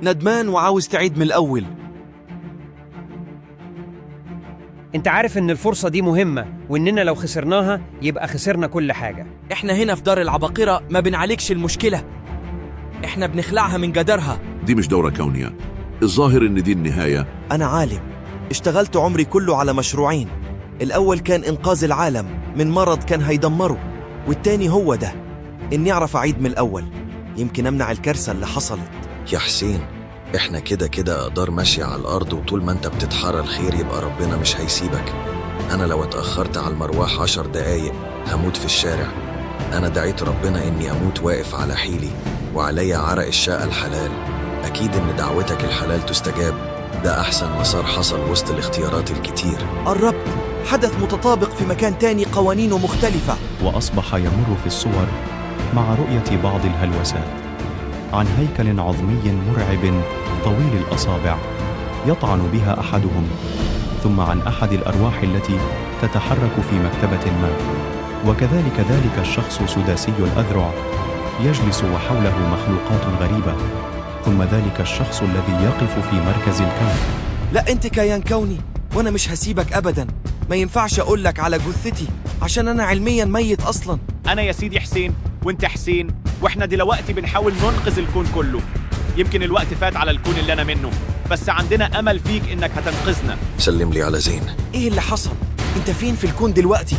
ندمان وعاوز تعيد من الأول. انت عارف ان الفرصة دي مهمة، واننا لو خسرناها يبقى خسرنا كل حاجة. احنا هنا في دار العباقرة ما بنعالجش المشكلة، احنا بنخلعها من جدرها. دي مش دورة كونية، الظاهر إن دي النهاية. أنا عالم، اشتغلت عمري كله على مشروعين. الأول كان إنقاذ العالم من مرض كان هيدمره، والتاني هو ده، إني أعرف أعيد من الأول، يمكن أمنع الكارثة اللي حصلت. يا حسين، احنا كده كده أقدار ماشية على الأرض، وطول ما انت بتتحرى الخير يبقى ربنا مش هيسيبك. أنا لو اتأخرت على المروح 10 دقايق هموت في الشارع. أنا دعيت ربنا إني أموت واقف على حيلي وعليا عرق الشقة الحلال. أكيد إن دعوتك الحلال تستجاب. ده أحسن مسار حصل وسط الاختيارات الكتير. قربت، حدث متطابق في مكان تاني، قوانينه مختلفة. وأصبح يمر في الصور مع رؤية بعض الهلوسات عن هيكل عظمي مرعب طويل الأصابع يطعن بها أحدهم، ثم عن أحد الأرواح التي تتحرك في مكتبة ما، وكذلك ذلك الشخص سداسي الأذرع يجلس وحوله مخلوقات غريبة، ثم ذلك الشخص الذي يقف في مركز الكون. لا، أنت كيان كوني وأنا مش هسيبك أبدا. ما ينفعش أقولك على جثتي عشان أنا علميا ميت أصلا. أنا يا سيدي حسين وأنت حسين، وإحنا دلوقتي بنحاول ننقذ الكون كله. يمكن الوقت فات على الكون اللي أنا منه، بس عندنا أمل فيك إنك هتنقذنا. سلم لي على زين. إيه اللي حصل؟ أنت فين في الكون دلوقتي؟